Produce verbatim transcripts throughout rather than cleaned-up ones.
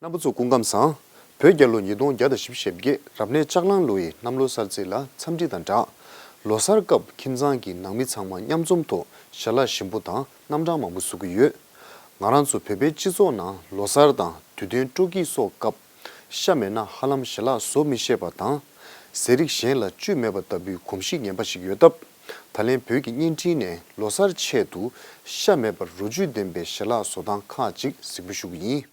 རྣམ་པ་ཚོ་སྐུ་ཁམས་བཟང་། བོད་རྒྱལ་ལོ་ཉིས་སྟོང་བརྒྱ་དང་བཞི་བཅུ་ཞེ་བརྒྱད་རབ་གནས་ལྕགས་གླང་ལོ་ཡི་གནམ་ལོ་གསར་ཚེས་ལ་འཚམས་འདྲི་དང་སྦྲགས། ལོ་གསར་སྐབས་ཁྱིམ་ཚང་གི་ནང་མི་ཚང་མ་མཉམ་འཛོམས་ཐོག་ཞལ་ལག་ཞིམ་པོ་དང་རྣམ་གྲངས་མང་པོ་བཟོ་གི་ཡོད། ང་རང་ཚོ་བོད་པའི་སྤྱི་ཚོགས་ནང་ལོ་གསར་དང་དུས་སྟོན་སྤྲོ་སྐྱིད་སོགས་སྐབས་ཤ་མེད་ན་ཧ་ལམ་ཞལ་ལག་བཟོ་མི་ཤེས་པ་དང་། ཟས་རིགས་གཞན་ལ་བཅུད་མེད་པ་ལྟ་བུའི་གོམས་གཤིས་ངན་པ་ཞིག་ཡོད་སྟབས། ད་ལན་བོད་ཀྱི་བརྙན་འཕྲིན་ནས་ལོ་གསར་ཆེད་དུ་ཤ་མེད་པར་རོ་བཅུད་ལྡན་པའི་ཞལ་ལག་བཟོ་སྟངས་ཁག་ཅིག་གཟིགས་འབུལ་ཞུ་གི་ཡིན།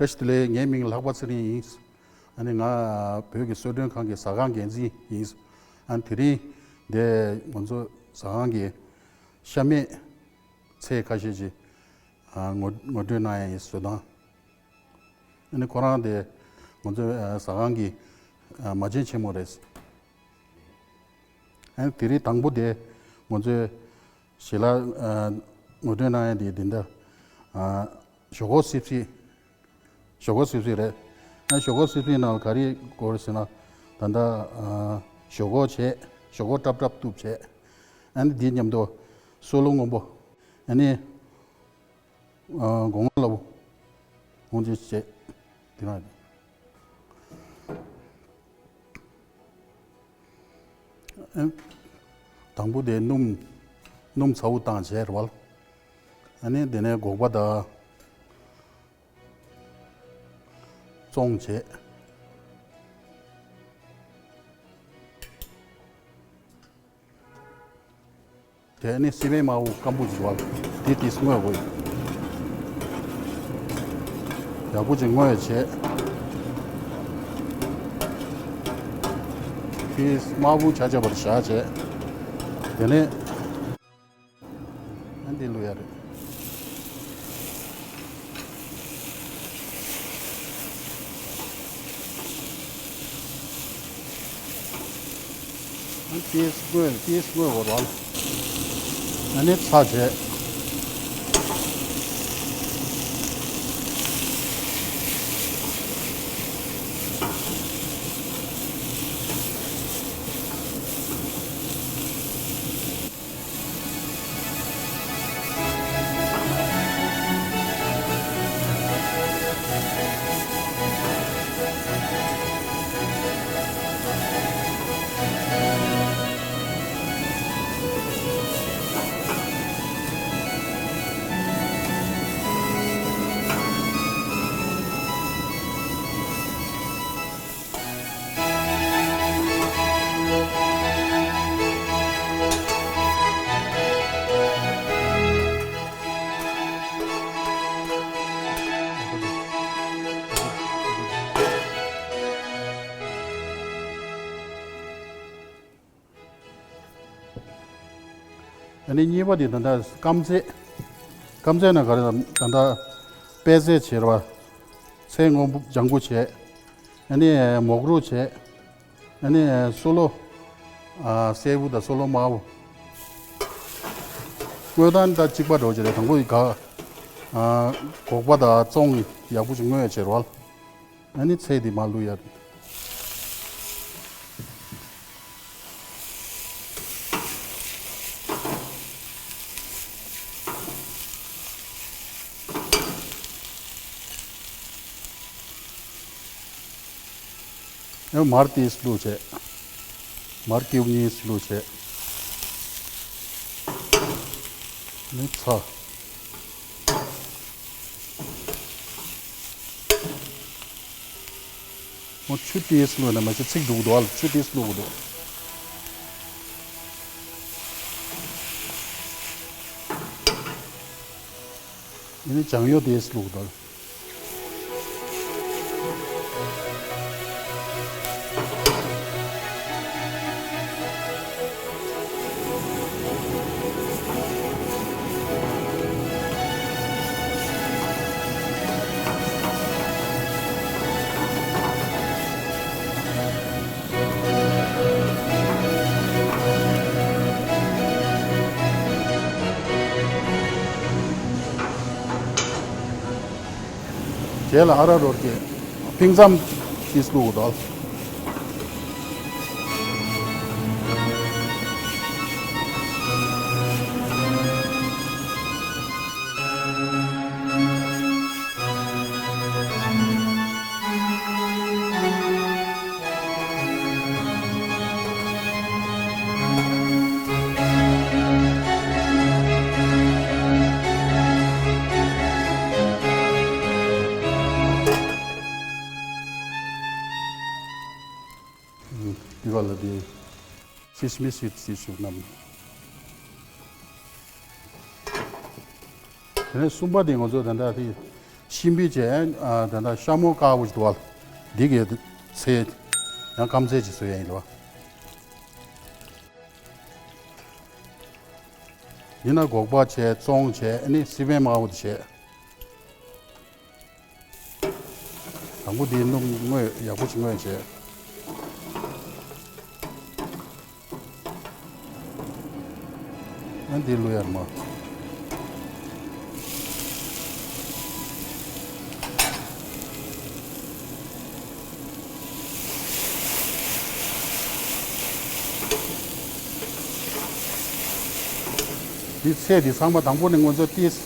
བཀྲ་ཤིས་བདེ་ལེགས། ངའི་མིང་ལྷག་པ་ཚེ་རིང་ཡིན། ཨ་ནི་ང་བོད་ཀྱི་གསོལ་མགྲོན་ཁང་གི་ཟ་ཁང་འགན་འཛིན་ཡིན། ཨ་ནི་དེ་རིང་འདི་ང་ཚོ་ཟ་ཁང་གི་ཤ་མེད་ཚལ་ཁ་ཤས་ཅིག་ཨ་ངོ་ངོ་སྤྲོད་གནང་ཡ་ཡིན། བཟོ་སྟངས། ཨ་ནི་ཁོ་རང་དེ་ང་ཚོའི་ཨ་ཟ་ཁང་གི་ཨ་མ་བྱན་ཆེན་མོ་རེད། ཨ་ནི་དེ་རིང་དང་པོ་དེ་ང་ཚོའི་ཞལ་ལག་ཨ་ངོ་སྤྲོད་གནང་ཡ་དེ་འདི་འདྲ། ཨ་ཞོག་ཁོག་སིབ་སིབ། ཞོག་ཁོག་སིབ་སིབ་རེད། ཨ་ཞོག་ཁོག་སིབ་སིབ་ནང་ལ་ག་རེ་དགོས་རེད་ཟེར་ན། ད་ལྟ་ཨ་ཞོག་ཁོག་བྱས། ཞོག་ཁོག་ཀྲབ་ཀྲབ་གཏུབ་བྱས། ཨ་ནི་འདི་མཉམ་དུ་སོལ་རླུང་སྔོན་པོ། ཨ་ནི་ཨ་སྒོ་ང་ལ་བུ་ཧོང་ཅེ་བྱས། དེ་ན་ཨ་དང་པོ་དེ་སྣུམ་སྣུམ་ཚ་བོ་བཏང་བྱས་རེད་བ། ཨ་ནི་དེ་ནས་སྒོག་པ་དང་བཙོང་བྱས། དེ་ནི་སི་པན་དམར་པོ་སྐམ་པོ་ཞིག་བ། དེ་དེ་སྔོས་དགོས། ཡག་པོ་ཅིག་སྔོས་བྱས། དེ་དམར་པོ་ཆ་ཆ་བར་བཞག་བྱས། དེ་ནས་ཨ་འདི་བླུག་ཡ་རེད། ཨ་ཏིས་སྔོས་ཏིས་སྔོས་གོ་རོལ། ཨ་ནི་ཚ་བྱས། ཨ་ནི་གཉིས་པ་དེ་ད་ལྟ་སྐམ་རྫས། སྐམ་རྫས་ན་ག་རེ་ལབ། ད་ལྟ་པད་ཚལ་བྱས་ར་བ། ཚལ་སྔོན་པོ་ལྗང་གུ་བྱས། ཨ་ནི་མོག་རོ་བྱས། ཨ་ནི་སོལ་ལོ། ཨ་སེར་པོ་དང་སོལ་ལོ་དམར་པོ། སྔོ་ལྟར་ད་གཅིག་པ་འགྲོ་བྱས་རེད། དང་པོ་ཡི་ག་ཨ་སྒོག་པ་དང་བཙོང་ཡག་པོ་ཞིག་སྔོ་ཡ་བྱས་ར་བ། ཨ་ནི་ཚལ་འདི་མར་བླུག་ཡ་རེད། ཨ་མར་ཏིས་བླུག་བྱས། མར་ཀིའུ་གཉིས་བླུག་བྱས། ནི་ཚ། ཨོ་ཆུ་ཏིས་བླུགས་ན་མ་གཞི་ཚིག་འགྲོ་གི་འདུག་ཨ། ཆུ་ཏིས་བླུགས་དགོས་འདུག་ཡིན་ན་ལྗང་གཡོ་ཏིས་བླུགས་འདུག་རྗེས་ལ་ཨ་ར་རོར་གྱི་ཕིང་ཙམ་ཏིས་བླུགས་དོ། འདི་ག་ལ་དེ་ཁི་སི་མིས་ཡོད་ཅེས་ཞུ་ནམ། དེ་ནས་གསུམ་པ་དེ་ང་ཚོ་ད་ལྟ་དེ་ཤིང་བི་བྱས། ཨ། ད་ལྟ་ཤ་མོ་དཀར་པོ་ཞིག་འདུག་བ། འདི་གའི་ཚལ་ཡང་སྐམ་ཚལ་ཅིག་བཟོ་ཡ་ཡིན་ལ། ཡིན་ན་སྒོག་པ་བྱས། བཙོང་བྱས། ཨ་ནི་སི་པན་དམར་པོ་དེ་བྱས། དང་པོ་འདི་སྣུམ་བརྔོས། ཡག་པོ་ཞིག་བརྔོས་བྱས། ཨ། འདི་བླུག་ཡར་མ། འདི་ཚལ་འདི་ཚང་མ་དང་པོ་ནས་ང་ཚོ་ཏིས།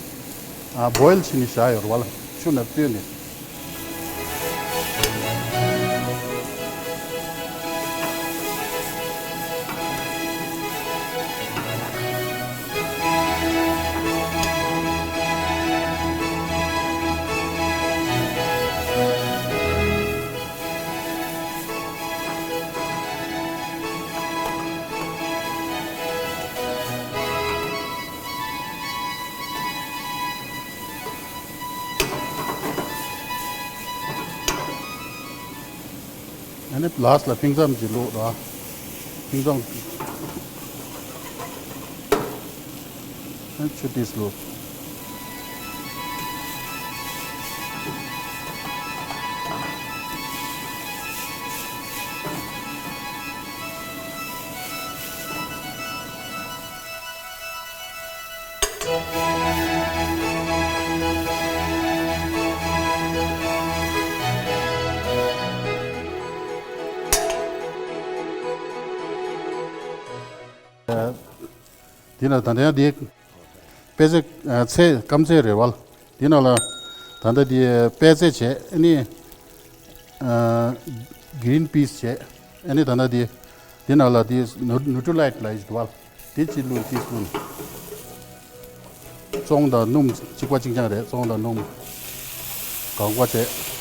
ཨ། བོའིལ་བྱས་ནས་བཞག་ཡོད་རེད་བ་ལ། ཆུ་ནང་བཙོས་ནས། ཨ་ནི་ལཱསི་ལ་ཕིང་ཙམ་ཅིག་བླུགས་ར། ཕིང་ཙམ། ཨ་ནི་ཆུ་ཏིས་བླུགས། འདི་ན་ད་ལྟ་ཡང་འདི་པད་ཚལ། ཨ། ཚལ་སྐམ་ཚལ་རེད་བ། འདི་ནང་ལ་ད་ལྟ་འདི་པད་ཚལ་བྱས། ཨ་ནི། ཨ། གི་རིན་པིས་བྱས། ཨ་ནི་ད་ལྟ་འདི། འདི་ནང་ལ་འདི་ནུ་ནུ་ཊི་ལའིཊ་ལབ་ཡག་འདུག་བ། འདི་གཅིག་བླུགས། ཏིས་བླུགས། བཙོང་དང་སྣུམ་གཅིག་པ་གཅིག་རྐྱང་རེད། བཙོང་དང་སྣུམ། སྒོག་པ་བྱས།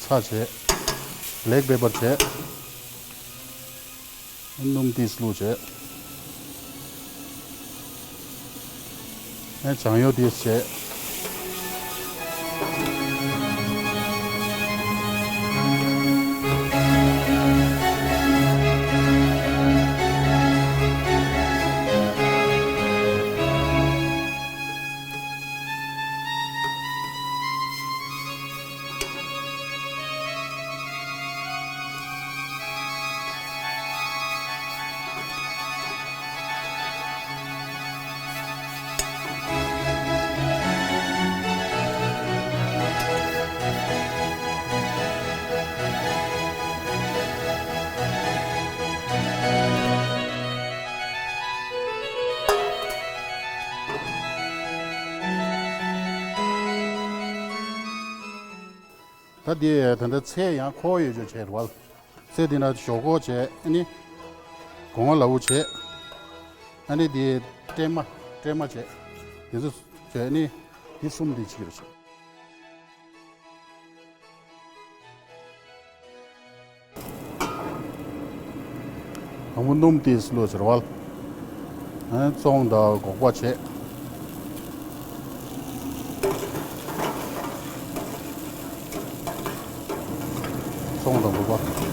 ཚྭ་བྱས། བེ་ལེག་པེ་པར་བྱས། སྣུམ་ཏིས་བླུགས་བྱས། ཨེ། ལྗང་གཡོ་ཏིས་བྱས། ད་འདི་ད་ལྟ་ཚལ་ཡང་ཁོག་ཡོད་ཅོག་བྱས་རེད་བ། ཚལ་འདི་ན་ཞོག་ཁོག་བྱས། ཨ་ནི་སྒོ་ང་ལ་འུ་བྱས། ཨ་ནི་འདི་སྲན་མ། སྲན་མ་བྱས། འདི་ཚོ་བྱས། ཨ་ནི་འདི་གསུམ་འདི་ཕྱི་རུ་བྱས། དང་པོ་སྣུམ་ཏིས་བླུགས་བྱས་རེད་བ། ཨ། བཙོང་དང་སྒོག་པ་བྱས། བཙོང་དང་སྒོག་པ།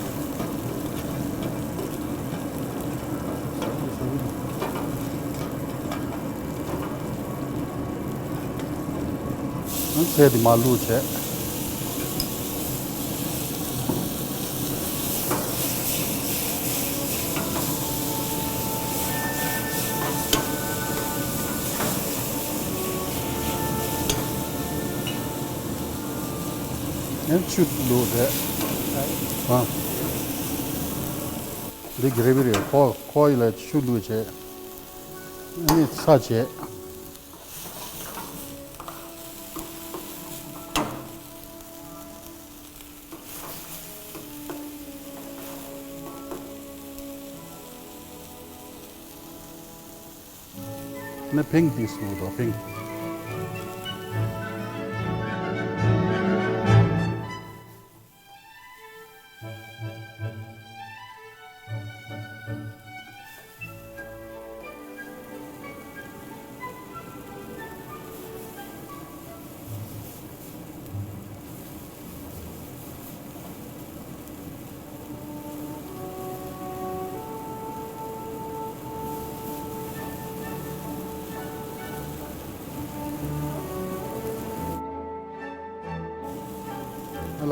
ཚལ་འདི་མར་བླུགས་བྱས། ཆུ་བླུགས་རེད། ཨ། འདི་གི་རེ་བི་རེད། ཁོ་ཁོ་ཡི་ལ་ཆུ་བླུགས་བྱས། ཨ་ནི་ཚྭ་བྱས། ནི་ཕིང་ཏིས་ལུགས་དོ་ཕིང་།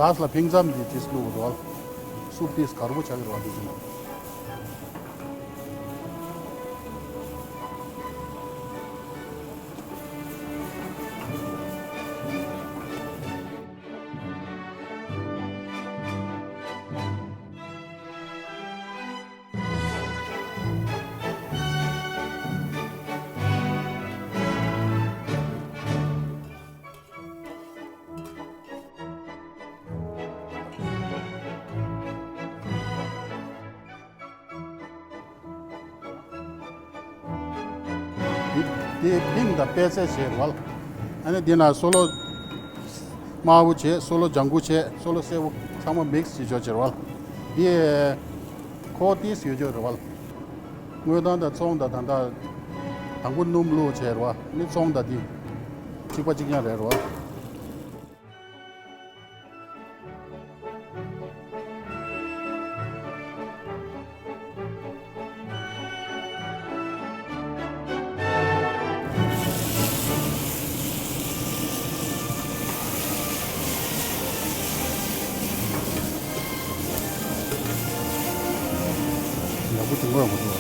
ལཱས་ལ་ཕིང་ཙམ་གྱིས་ཏིས་བླུགས་རོལ། སུབ་ཏིས་གར་པོ་ཆགས་ཀྱི་རོལ་དུ་ཟིན། དེ་དེ་ཕིང་དང་པད་ཚལ་བྱས་རོལ། ཨ་ནི་འདི་ན་སོ་ལོ་དམར་པོ་བྱས། སོ་ལོ་ལྗང་གུ་བྱས། སོ་ལོ་སེར་པོ་ཚང་མ་མིག་སི་བྱས་བྱས་རོལ། འདི་ཁོ་ཏིས་ཡོད་བྱས་རོལ། དངུལ་ཐང་དང་ཙོང་དང་ད་ལྟ་དང་པོ་སྣུམ་བླུགས་བྱས་རོལ། ནི་ཙོང་དང་འདི་གཅིག་པ་གཅིག་རྐྱང་རེད་རོལ། ཡག་པོ་ཅིག་ངོས་མ་ཐུབ།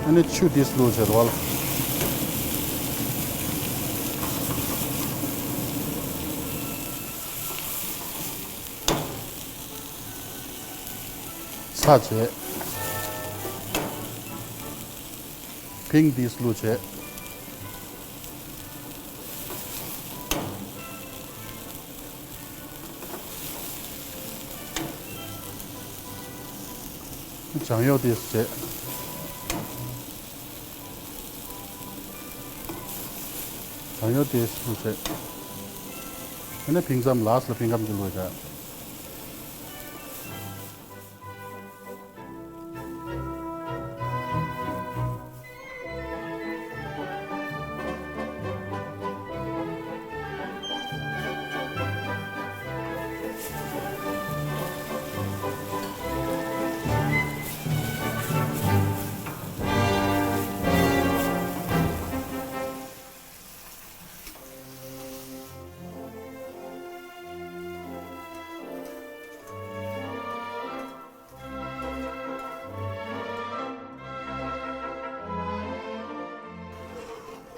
ཨ་ནི་ཆུ་ཏིས་བླུགས་བྱས་རོལ། ཚྭ་བྱས། ཕིང་ཏིས་བླུགས་བྱས། ཅང་ཡོ་ཏིས་བྱས། ཅང་ཡོ་ཏིས་བླུགས་བྱས། ཨ་ནི་ཕིང་ཙམ་ལཱས་ལ་ཕིང་ཙམ་གྱིས་བླུགས་བྱས།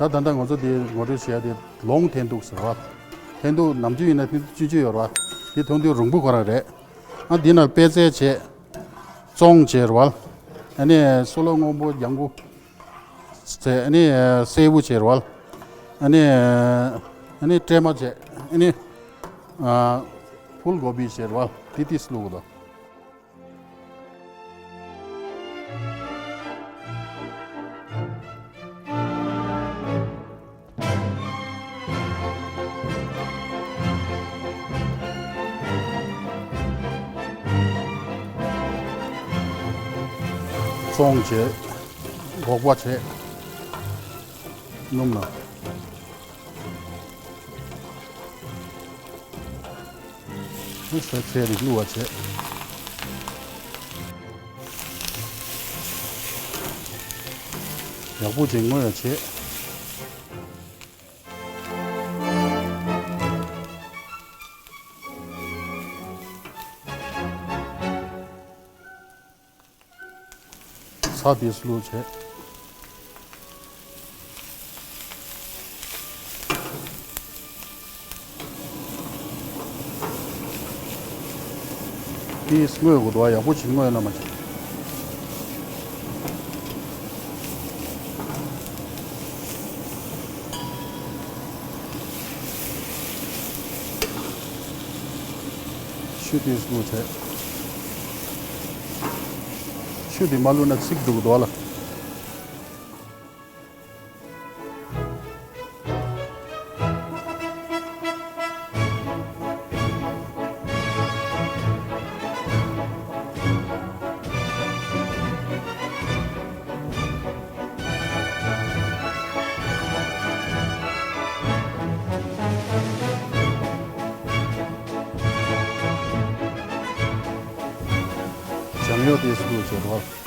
ད་ད་ལྟ་ང་ཚོ་འདི་ངོ་སྤྲོད་བྱེད་ཡ་དེ་ལོང་འཐེན་ཐུག་ཟེར་བ། འཐེན་ཐུག་ནམ་རྒྱུན་ཡིན་ན་འཐེན་ཐུག་ཆུང་ཆུང་ཡོད་རེད་བ། དེ་འཐེན་ཐུག་རིང་པོ་ཁོ་རང་རེད། ཨ་འདི་ན་པད་ཚལ་བྱས། ཙོང་བྱས་རེད་བ། ཨ་ནི་སོ་ལོ་སྔོན་པོ་ལྗང་གུ་བྱས། ཨ་ནི་སེར་པོ་བྱས་རེད་བ། ཨ་ནི་ཨ་ནི་ཀྲེ་མ་བྱས། ཨ་ནི་ཕུལ་གོ་བི་བྱས་རེད་བ། དེ་ཏིས་བླུགས་དོ། ཙོང་བྱས། སྒོག་པ་བྱས། སྣུམ་ལ། ཨ་ས་ཚལ་རིགས་བླུགས་པ་བྱས། ཡག་པོ་ཅིག་བརྔོས་པ་བྱས། ཚྭ་དེ་བླུགས་བྱས། ཏིས་སྔོས་དགོས་འདུག་ཨ། ཡག་པོ་ཞིག་སྔོས་ན་མ་བྱེད། ཆུ་ཏིས་བླུགས་བྱས། ཆུ་དེ་མ་བླུགས་ན་ཚིག་འདུག་འདུག་ལ། ལྗང་གཡོ་དེ་སུ་བྱེད་རོགས།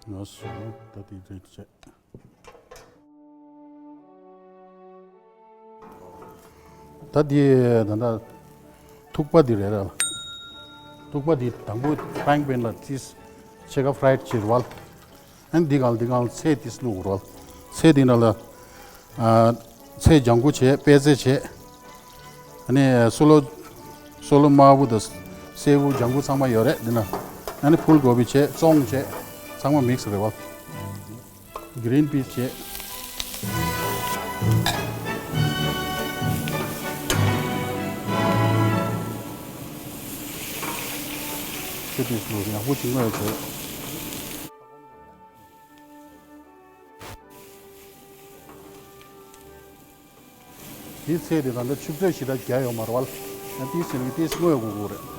ང་སུ་ད་དེ་རེད་བྱས། ད་དེ་ད་ད་ཐུག་པ་དེ་རེད་ར། ཐུག་པ་དེ་དང་པོ་ཕྲེང་པེན་ལ་ཅིས་ཕྱེད་ཀ་ཕ་རའི་བྱེད་རོལ། ཨན་འདི་གང་འདི་གང་ཚེ་ཏིས་བླུགས་རོལ། ཚེ་འདི་ན་ལ་ཨ་ཚེ་ལྗང་གུ་བྱས། པད་ཚེ་བྱས། ཨ་ནི་སོ་ལོ་སོ་ལོ་དམར་པོ་དང་སེར་པོ་ལྗང་གུ་ཚང་མ་ཡོད་རེད་འདི་ན། ཨ་ནི་ཕུལ་གོ་བི་བྱས། ཙོང་བྱས། ཚང་མ་མིག་སི་རེད་བ། གི་རིན་པིས་བྱས། ཆུ་ཏིས་བླུགས་ཡག་པོ་ཅིག་སྔོས་བྱས། དེའི་ཚེ་དེ་ད་ལྟ་ཆུ་ཚོད་བཞི་དང་བརྒྱ་ཡོད་མ་རེད་བ། ཡང་དེའི་ཚེ་ནི་དེ་སྔོན་དགོས་དགོས་རེད།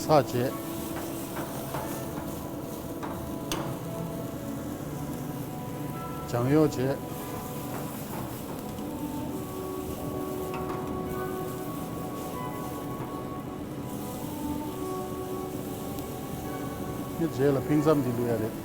ཚྭ་བྱས། ལྗང་གཡོ་བྱས། ནི་རྗེས་ལ་ཕིང་ཙམ་འདི་བླུག་ཡ་རེད།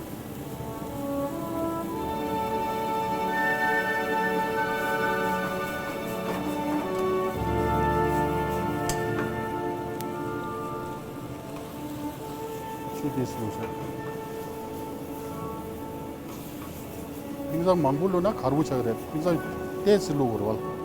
ཆུ་ཏིས་བླུགས་ཤག་ཕིང་ཙམ་མང་པོ་བླུགས་ན་གར་པོ་ཆགས་རེད། ཕིང་ཙམ་ཏོག་ཙམ་བླུག་དགོས་རེད་བ།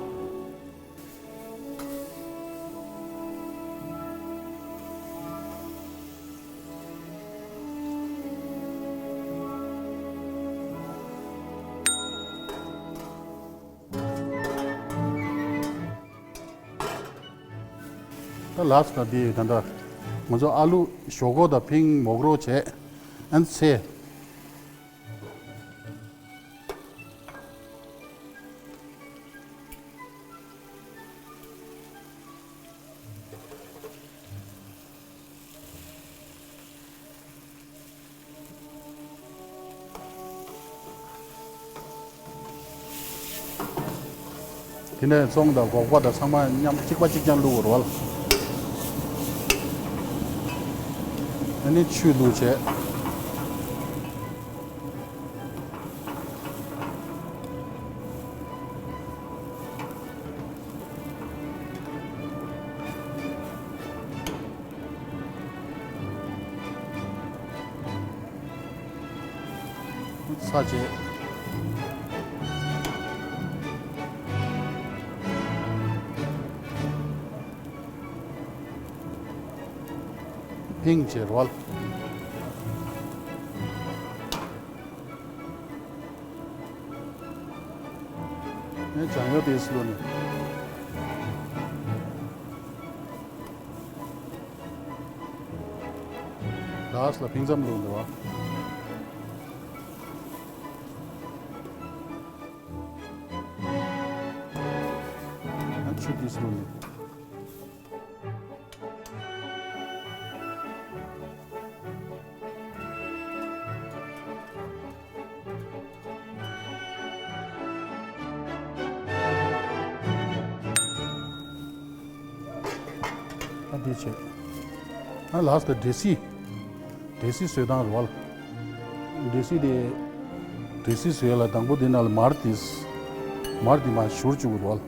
ད་ལགས་ན་འདི་ད་ལྟ་ང་ཚོ་ཨ་ལུ་ཞོག་ཁོག་དང་ཕིང་མོག་རོ་བྱས། ཨན་ཚེ། དེ་ནས་བཙོང་དང་སྒོག་པ་དང་ཚང་མ་མཉམ་གཅིག་པ་གཅིག་རྐྱང་བླུགས་དགོས་རེད་བ། ཨ་ནི་ཆུ་བླུགས་བྱས། ཚ་བྱས། ཕིང་བྱས་རོལ། ངས་བྱང་ཡོད་དེ་སུ་ལོ་ནི། ལགས་ལ་ཕིང་ཙམ་ལོ་འདུག་བ། ང་ཆུ་དེ་སུ་ལོ་ནི། ཨ་འདི་བྱས། ཨ་ལགས་ད་འབྲས་སིལ། འབྲས་སིལ་བཟོས་སྟངས་རེད་བ། འབྲས་སིལ་དེ། འབྲས་སིལ་བཟོས་ལ་དང་པོ་དེ་ནང་ལ་མར་དེ། མར་དེ་མར་བཞུར་བཅུག་དགོས་རེད་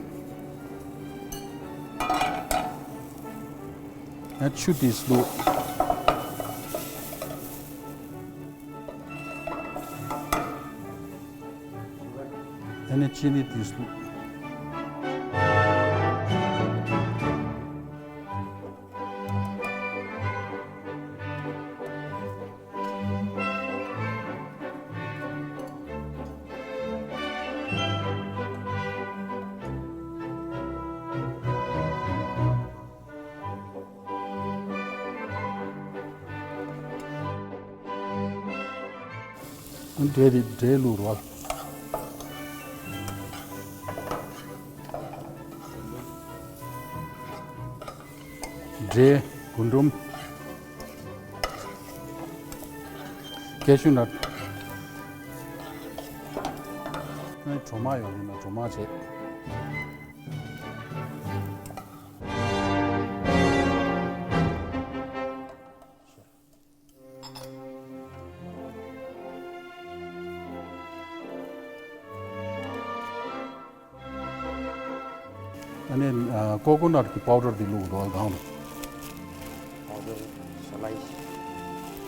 བ། ཨ་ཆུ་དེ་བླུགས། ཨ་ནི་ཅི་ནི་དེ་བླུགས། འབྲས་དེ་འབྲས་བླུགས་རོལ། འབྲས། རྒུན་འབྲུམ། ཀེ་ཤུ་ནཊ། ཨ་ནི་གྲོ་མ་ཡོད་ཡིན་ན་གྲོ་མ་བྱས། ཨ་ནི་ཀོ་ཀོ་ནཊ་གི་པའུ་ཌར་འདི་བླུགས་འདུག་གང་རུ། པའུ་ཌར་སི་ལའི་སི།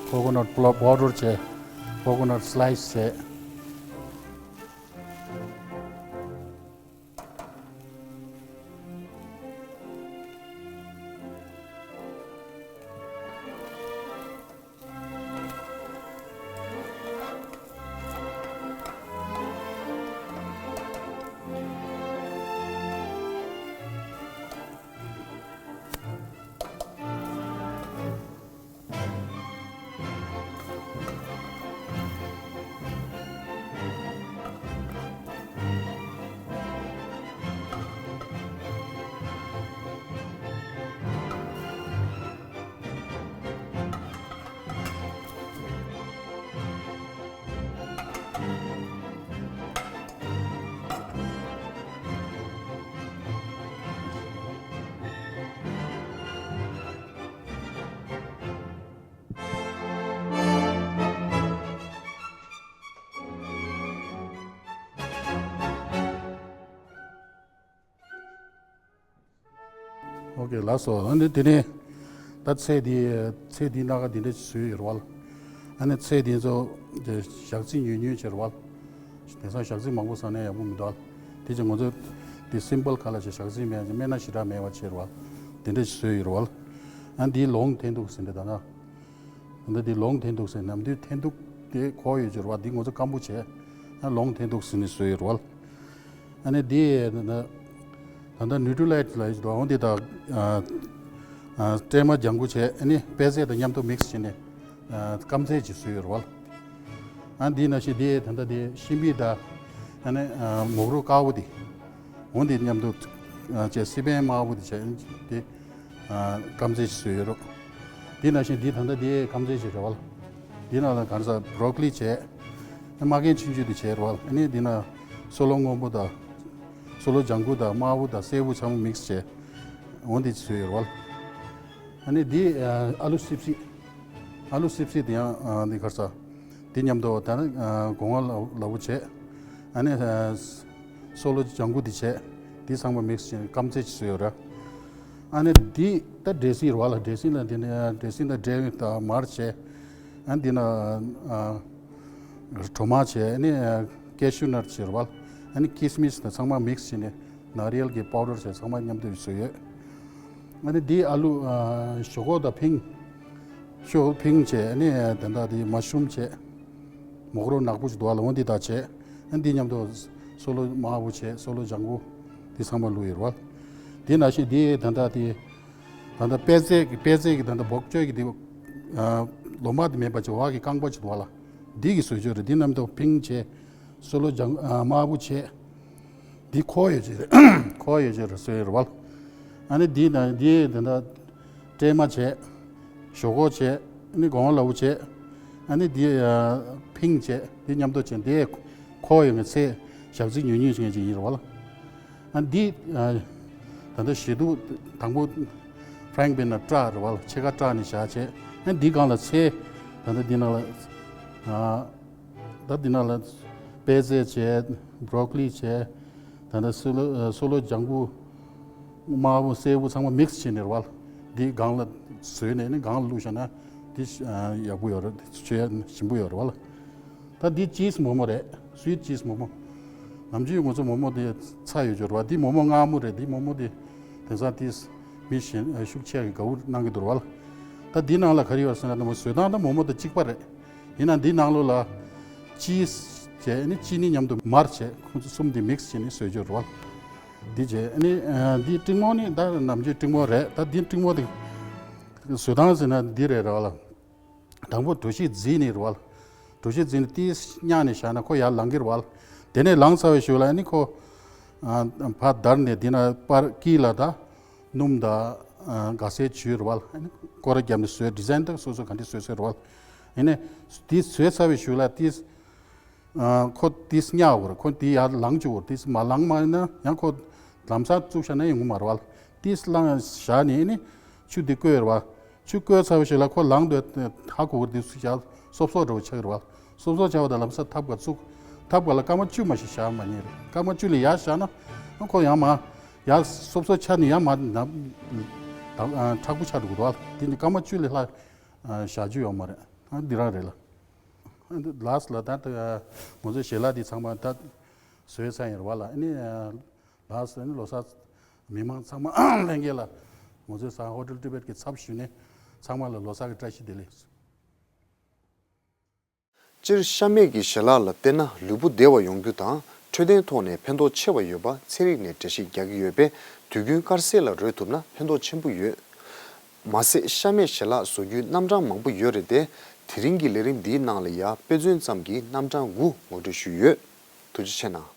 ཀོ་ཀོ་ནཊ་པའུ་ཌར་བྱས། ཀོ་ཀོ་ནཊ་སི་ལའི་སི་བྱས། ཨོ་ཀེ་ལགས་སོ། ཨ་ནི་དེ་ནས་ད་ཚེ་འདི་ཚེ་འདི་སྣ་ཁ་འདི་འདྲ་ཞིག་བཟོས་ཡོད་རེད་བ། ཨ་ནི་ཚེ་འདི་ཚོ་ཞག་རྩི་ཉུང་ཉུང་བྱས་རེད་བ། དེང་སང་ཞག་རྩི་མང་པོ་ཟ་ན་ཡག་པོ་མི་འདུག་བ། དེ་ཚོ་ང་ཚོ་དེ་སིམ་པལ་ཁ་ལ་ཞག་རྩི་མེད་ཅིང་སྨན་སྣ་ཞེ་དྲག་མེད་པ་བྱས་རེད་བ། དེ་འདྲ་ཞིག་བཟོས་ཡོད་རེད་བ། ཨ་ནི་འདི་ལོང་འཐེན་ཐུག་ཟེར་འདྲ་ད་ན། ད་ལྟ་འདི་ལོང་འཐེན་ཐུག་ཟེར་ནམ་དུས་འཐེན་ཐུག་དེ་གོ་ཡོད་ཅོར་བ་འདི་ང་ཚོ་སྐམ་པོ་བྱས། ཨ་ལོང་འཐེན་ཐུག་ཟེར་ནས་བཟོས་ཡོད་རེད་བ། ཨ་ནི་འདི་ད་ལྟ་ནིའུ་ཊི་རི་ལའིཊ་ལ་ཡོད་ཅོར་བ་འོང་འདི་ད་སྲན་མ་ལྗང་གུ་བྱས། ཨ་ནི་པད་ཚལ་དང་མཉམ་དུ་མིག་སི་བྱས་ནས་སྐམ་ཚལ་ཅིག་བཟོས་ཡོད་རེད་བ། ཨ་འདི་ནང་བཞིན་འདི་ད་ལྟ་འདི་ཤིང་བིད་དང་ཨ་ནི་མོག་རོ་དཀར་པོ་འདི་འོང་འདི་མཉམ་དུ་བྱས་སི་པན་དམར་པོ་འདི་བྱས་འདི། སྐམ་རྫས་ཤིག་བཟོས་ཡོད་རོགས། འདི་ནང་བཞིན་འདི་ད་ལྟ་འདི་སྐམ་རྫས་ཤིག་རེད་བ། འདི་ནང་ལ་ག་རེ་ཟ་བྷོ་རོ་ཀོ་ལི་བྱས། མ་རྒན་ཆུང་ཆུང་འདི་བྱས་རེད་བ། ཨ་ནི་འདི་ན་སོལ་རླུང་སྔོན་པོ་དང་། སོ་ལོ་ལྗང་གུ་དང་དམར་པོ་དང་སེར་པོ་ཚང་མ་མིག་སི་བྱས། འོ་འདི་བཟོས་ཡོད་རེད་བ། ཨ་ནི་འདི་ཨ་ཨ་ལུ་སིབ་སི། ཨ་ལུ་སིབ་སི་དེ་ཡང་ཨ་འདི་ག་རེ་ཟ། འདི་མཉམ་དུ་ད་ནི་ཨ་སྒོ་ང་ལ་ལ་བུ་བྱས། ཨ་ནི་ཨ་སོ་ལོ་ལྗང་གུ་འདི་བྱས། འདི་ཚང་མ་མིག་སི་བྱས་ནས་སྐམ་རྫས་ཅིག་བཟོས་ཡོད་རེད། ཨ་ནི་འདི་ད་ཌེ་སིང་རེད་བ་ལ། ཌེ་སིང་ལ་འདི་ནི་ཌེ་སིང་དང་འབྲས་དང་མར་བྱས། ཨ་ནི་འདི་ན་ཨ་གྲོ་མ་བྱས། ཨ་ནི་ཨ་ཀེ་ཤུ་ནཊ་བྱས་རེད་བ་ལ། ཨ་ནི་ཁི་སི་མི་སི་དང་ཚང་མ་མིག་སི་བྱས་ནས་ནཱ་རི་ཡལ་གྱི་པའུ་ཌར་བྱས་ཚང་མ་མཉམ་དུ་བཟོས་ཡོད། ཨ་ནི་འདི་ཨ་ལུ་ཨ་ཞོག་ཁོག་དང་ཕིང་། ཞོག་ཕིང་བྱས། ཨ་ནི་ཨ་དེ་འདྲ་འདི་མ་ཤུམ་བྱས། མོག་རོ་ནག་པོ་ཞིག་འདུག་བ་ལ། འོ་འདི་དག་བྱས། ཨ་འདི་མཉམ་དུ་སོ་ལོ་དམར་པོ་བྱས། སོ་ལོ་ལྗང་གུ་འདི་ཚང་མ་བླུགས་ཡོད་རེད་བ། འདི་ནང་བཞིན་འདི་ད་ལྟ་དེ་ད་ལྟ་པད་ཚལ་གྱི་པད་ཚལ་གྱི་ད་ལྟ་སྦུག་ཅོག་གི་འདི་ཨ་ལོ་མ་དེ་མེད་པ་ཅིག་འོག་གི་རྐང་པ་ཅིག་འདུག་བ་ལ། འདི་གི་བཟོ་བཅོས་རེད། འདི་མཉམ་དུ་ཕིང་བྱས། སོ་ལོ་ལྗང་ཨ་དམར་པོ་བྱས། འདི་ཁོག་ཡོད་ཅེས་ཁོག་ཡོད་ཅེས་རེད་བཟོས་ཡོད་རེད་བ། ཨ་ནི་འདི་ན་འདི་དེ་འདྲ་སྲན་མ་བྱས། ཞོག་ཁོག་བྱས། ཨ་ནི་སྒོ་ང་ལ་བུ་བྱས། ཨ་ནི་འདི་ཨ་ཕིང་བྱས། འདི་མཉམ་དུ་བྱས། འདི་ཁོག་ཡོད་ངེས་ཚེ་ཞབས་ཚིག་ཉུང་ཉུང་ཞིག་ངེས་ཅིག་ཡིན་རེད་བ་ལ། ཨ་འདི་ཨ་ད་ལྟ་ཞེ་དུ་དང་པོ་ཧྥ་རེང་པིན་ན་བཀྲག་རེད་བ་ལ། ཕྱེད་ཀ་བཀྲག་ནས་བཞག་བྱས། ཨ་འདི་སྒང་ལ་ཚལ་ད་ལྟ་འདི་ནང་ལ་ཨ་ད་འདི་ནང་ལ་པད་ཚལ་བྱས། བྷ་རོ་ཀོ་ལི་བྱས། ད་ལྟ་སོ་ལོ་ཨ་སོ་ལོ་ལྗང་གུ་དམར་པོ་སེར་པོ་ཚང་མ་མིག་སི་བྱས་ནས་རེད་བ་ལ། འདི་སྒང་ལ་བཟོས་ནས་ནི་སྒང་ལ་བླུགས་བཞག་ན་འདི་ཨ་ཡག་པོ་ཡོད་རེད། འདི་ཆོས་ཞིམ་པོ་ཡོད་རེད་བ་ལ། ད་འདི་ཅིས་མོག་མོག་རེད། སུའིཊ་ཅིས་མོག་མོག་ནམ་རྒྱུན་ང་ཚོ་མོག་མོག་དེ་ཚྭ་ཡོད་ཅོག་རེད་བ། འདི་མོག་མོག་མངར་མོ་རེད། འདི་མོག་མོག་དེ་དེང་སང་དེ་མི་གཞན་ཨ་ཤུགས་ཆེ་གི་དགའ་བོ་གནང་གི་འདུག་རེད་བ་ལ། ད་འདི་ནང་ལ་ག་རེ་ཡོད་ཟེར་ན་ད་མོ་བཟོ་སྟངས་ད་མོག་མོག་དང་གཅིག་པ་རེད། ཡིན་ན་འདི་ནང་ལོགས་ལ་ཅིས་བྱས། ཨ་ནི་ཅི་ནི་མཉམ་དུ་མར་བྱས། ཁོ་ཚོ་གསུམ་དེ་མིག་སི་བྱས་ནས་བཟོས་ཅོག་རེད་བ་ལ། འདི་བྱས། ཨ་ནི་ཨ་འདི་ཀྲིང་མོག་ནི་ད་ནམ་རྒྱུན་ཀྲིང་མོག་རེད། ད་འདི་ཀྲིང་མོག་དེ་བཟོ་སྟངས་ཟེར་ན་འདི་རེད་རེད་བ་ལ། དང་པོ་གྲོ་ཞིབ་བརྫིས་ནས་རེད་བ་ལ། གྲོ་ཞིབ་བརྫིས་ནས་ཏིས་བརྙག་ནས་བཞག་ན་ཁོ་ཡར་ལངས་ཀྱི་རེད་བ་ལ། དེ་ནས་ལངས་ཚར་བའི་གཞུག་ལ་ཨ་ནི་ཁོ་ཨ་ཕར་བརྡར་ནས་འདི་ན་པར་དཀྱིལ་ལ་ད་སྣུམ་དང་ཨ་ག་སེ་བྱུགས་རེད་བ་ལ། ཨ་ནི་སྐོར་ར་བརྒྱབ་ནས་བཟོས། ཌི་ཛའིན་ད་སོ་སོ་ག་འདྲ་བཟོས་བཟོས་རེད་བ་ལ། ཨ་ནི་འདི་བཟོས་ཚར་བའི་གཞུག་ལ་ཏིས་ཨ་ཁོ་ཏིས་བརྙག་དགོས་རེད། ཁོ་འདི་ཡར་ལངས་བཅུག་དགོས་རེད། ཏིས་མ་ལངས་མ་ཡིན་ན་ཡང་ཁོ་ལམ་སང་བཙུགས་བཞག་ན་ཡོང་གི་མ་རེད་བ་ལ། ཏིས་ལངས་བཞག་ནས་ཨ་ནི་ཆུ་འདི་བསྐོལ་རེད་བ། ཆུ་བསྐོལ་ཚར་བའི་གཞུག་ལ་ཁོ་ལངས་དུས་ཧ་གོ་གི་རེད། འདི་ཚུར་བཞག་སོབ་སོབ་འདྲ་བོ་ཆགས་ཀྱི་རེད་བ། སོབ་སོབ་ཆགས་པ་དང་ལམ་སང་ཐབ་ཀ་བཙུགས། ཐབ་ཀ་ལ་སྐར་མ་བཅུ་མ་ཞིག་བཞག་མ་ཉན་རེད། སྐར་མ་བཅུ་ལས་ཡར་བཞག་ན་ཁོ་ཡང་མར་ཡར་སོབ་སོབ་ཆགས་ནས་ཡར་མར་ནམ་ད་ཨ་མཁྲེགས་པོ་ཆགས་འགྲོ་གི་འདུག་བ། དེ་ནི་སྐར་མ་བཅུ་ལས་ལྷག་ཨ་བཞག་རྒྱུ་ཡོད་མ་རེད། ཨ་འདི་རང་རེད་ལ། ཨ་འདི་ལཱསི་ལ་ད་ལྟ་ང་ཚོའི་ཞལ་ལག་འདི་ཚང་མ་ད་བཟོས་ཚར་ཡིན་རེད་བ་ལ། ཨ་ནི་ཨ་ལཱསི་ལ་ནི་ལོ་གསར་མི་མང་ཚང་མ་ལྷན་རྒྱས་ལ་ང་ཚོའི་ས་ཧོ་ཊེལ་ཊི་བེཊ་གི་ཚབ་ཞུས་ནས་ཚང་མ་ལ་ལོ་གསར་གྱི་བཀྲ་ཤིས་བདེ་ལེགས། སྤྱིར་ཤ་མེད་ཀྱི་ཞལ་ལག་ལ་བལྟས་ན་ལུས་པོ་བདེ་བ་ཡོང་རྒྱུ་དང་འཕྲོད་བསྟེན་ཐོག་ནས་ཕན་ཐོགས་ཆེ་བ་ཡོད་པ་ཚན་རིག་ནས་འགྲེལ་བཤད་རྒྱག་གི་ཡོད་པས། དུས་རྒྱུན་དཀར་ཟས་ལ་རོལ་ཐུབ་ན་ཕན་ཐོགས་ཆེན་པོ་ཡོད། མ་ཟད་ཤ་མེད་ཞལ་ལག་བཟོ་རྒྱུའི་རྣམ་གྲངས་མང་པོ་ཡོད་རེད་དེ། དེ་རིང་གི་ལས་རིམ་འདིའི་ནང་ལ་ཡ་དཔེ་མཚོན་ཙམ་གྱི་རྣམ་གྲངས་དགུ་ངོ་སྤྲོད་ཞུས་ཡོད། ཐུགས་རྗེ་ཆེ་གནང་།